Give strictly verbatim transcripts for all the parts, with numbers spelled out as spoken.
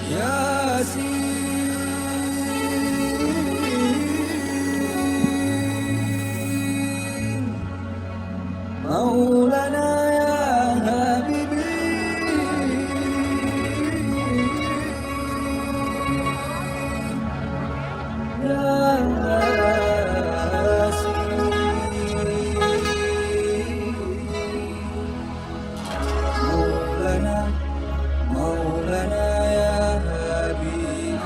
ياسين مولانا يا حبيبي يا ياسين مولانا مولانا يا حبيبي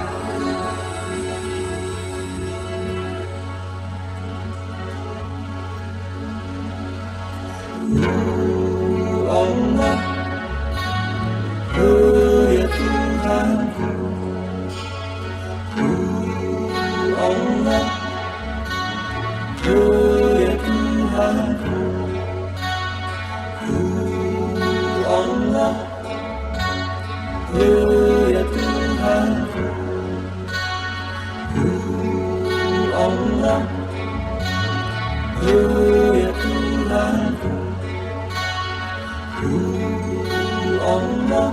Allah, oh ya Tuhanku. Oh Allah, oh ya Tuhanku. Oh Allah, oh ya Tuhanku. Oh Allah, oh ya Tuhanku. Oh Allah,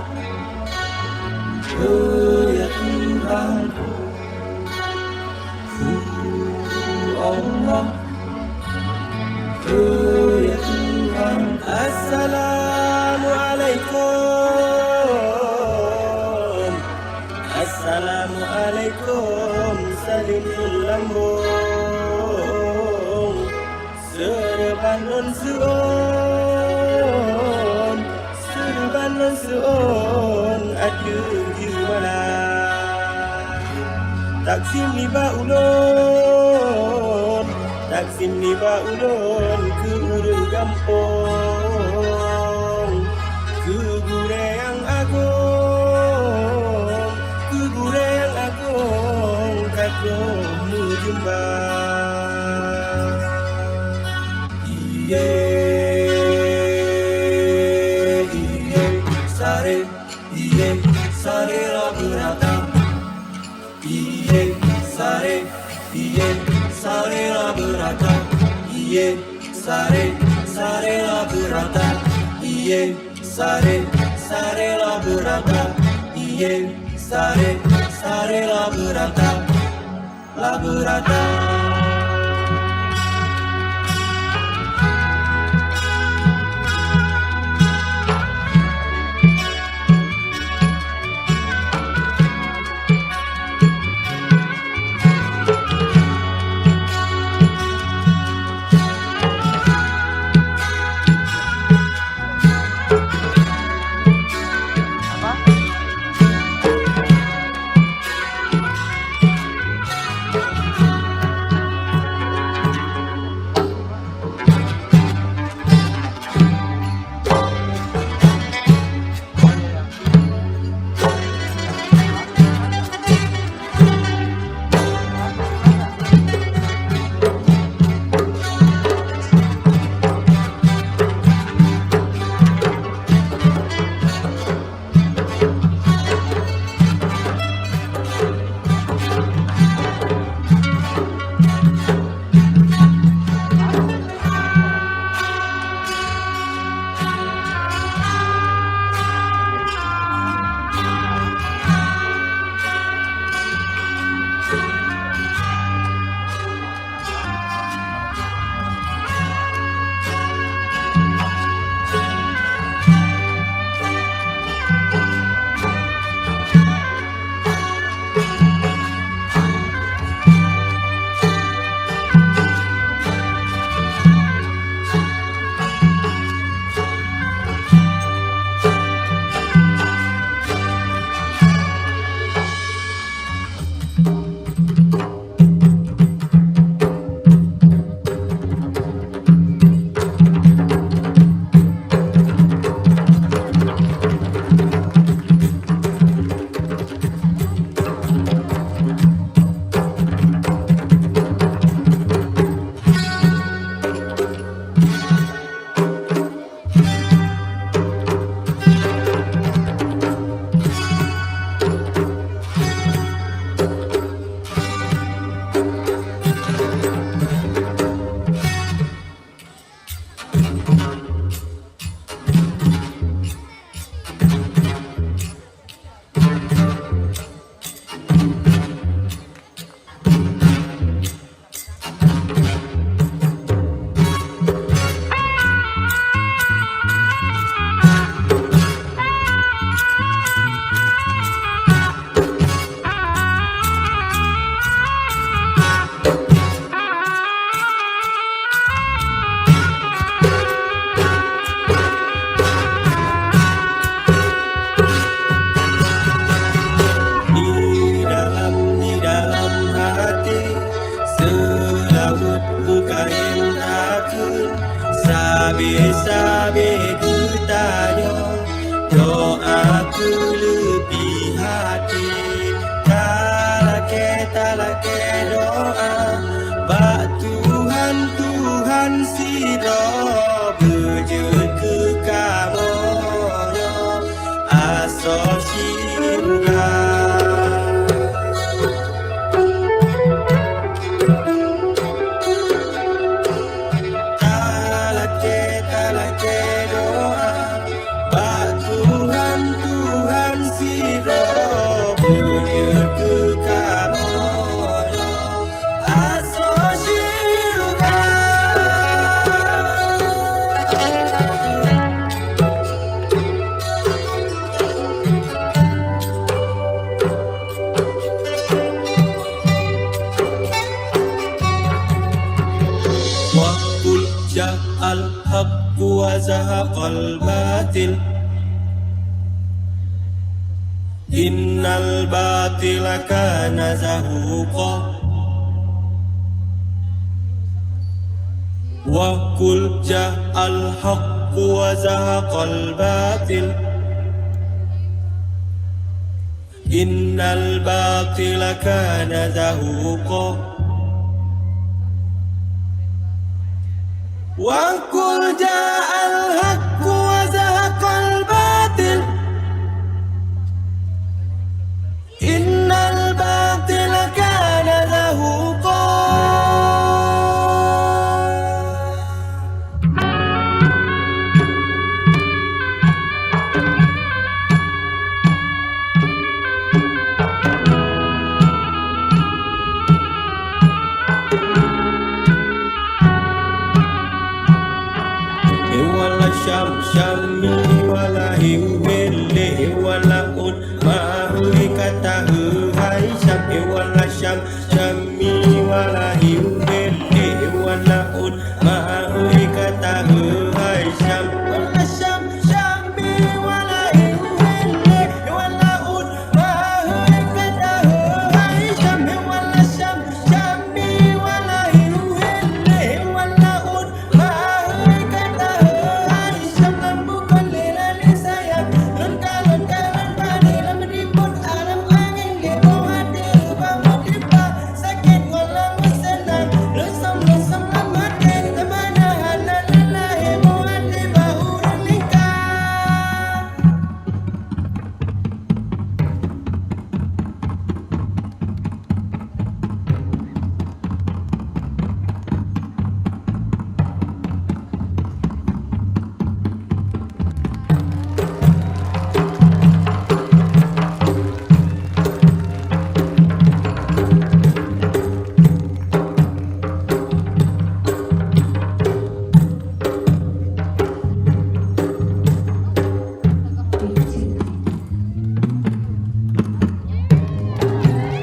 oh ya Tuhanku. Oh Allah, oh ya Tuhanku. Assalamualaikum. Assalamualaikum, salim lambung. Serban lôn seuôn, serban lôn seuôn, adeue jeumala. Taksim nibak ulôn, taksim nibak ulôn keu ureueng gampông. Keu gurée nyang agong, keu gurée nyang agong ka troh meujeumba. Iye, iye, sare, iye, sare la beurata. Iye, sare, iye, sare la beurata. Iye, sare, sare la beurata. Iye, sare, sare la beurata. Iye, sare, sare la beurata. La beurata. Doa ku lebih hati, talake, talake doa. Ba Tuhan, Tuhan siro, bejeke kamoyo, aso syurga. Talake, talake doa. Ba Tuhan, Tuhan siro, bejeke kamoyo, aso syurga. وقل جاء الحق وزهق الباطل إن الباطل كان زهوقا. وقل جاء الحق وزهق الباطل إن الباطل كان زهوقا. وقل جاء الحق وزهق الباطل إن الباطل كان زهوقا. Hewala Syam, Syami, hewala Hiu, Hele, hewala Un, Mahu, Katahu, Hai Syam, hewala Syam, Syami, hewala Hiu, Hele, hewala Un, Mahu, Katahu, Hai Syam, hewala Syam, Syami, hewala Hiu, Hele, hewala Un, Mahu, Katahu, Hai Syam, hewala Syam, Syami, hewala Hiu, Hele, hewala Un,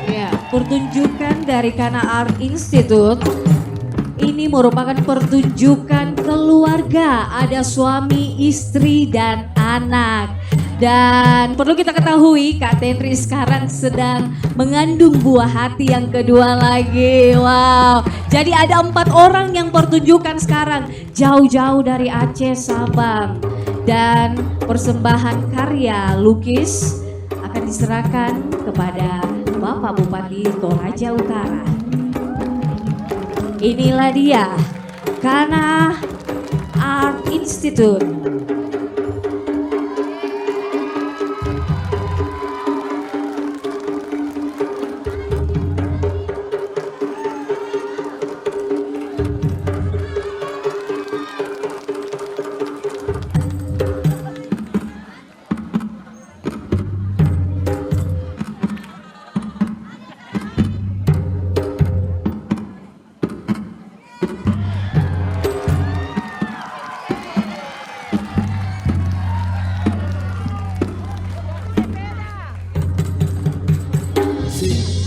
Ya, pertunjukan dari Kana Art Institute ini merupakan pertunjukan keluarga, ada suami, istri, dan anak. Dan perlu kita ketahui, Kak Tenri sekarang sedang mengandung buah hati yang kedua lagi. Wow. Jadi ada empat orang yang pertunjukan sekarang, jauh-jauh dari Aceh, Sabang. Dan persembahan karya lukis akan diserahkan kepada Bapak Bupati Toraja Utara. Inilah dia, Kana Art Institute.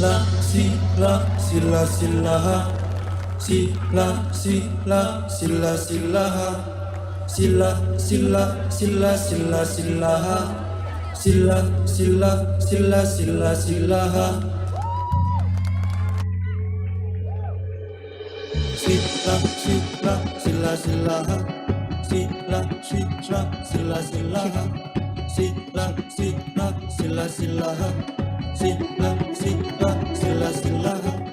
Sila, sila, sila, sila, ha. Sila, sila, sila, sila, ha. Sila, sila, sila, sila, sila, ha. Sila, sila, sila, sila, sila, ha. Sila, sila, sila, sila, ha. Sila, sila, sila, sila, ha. Si- la, si, la, si, la, si, la, ha. Si, la, si, la, si, la, si, la, ha.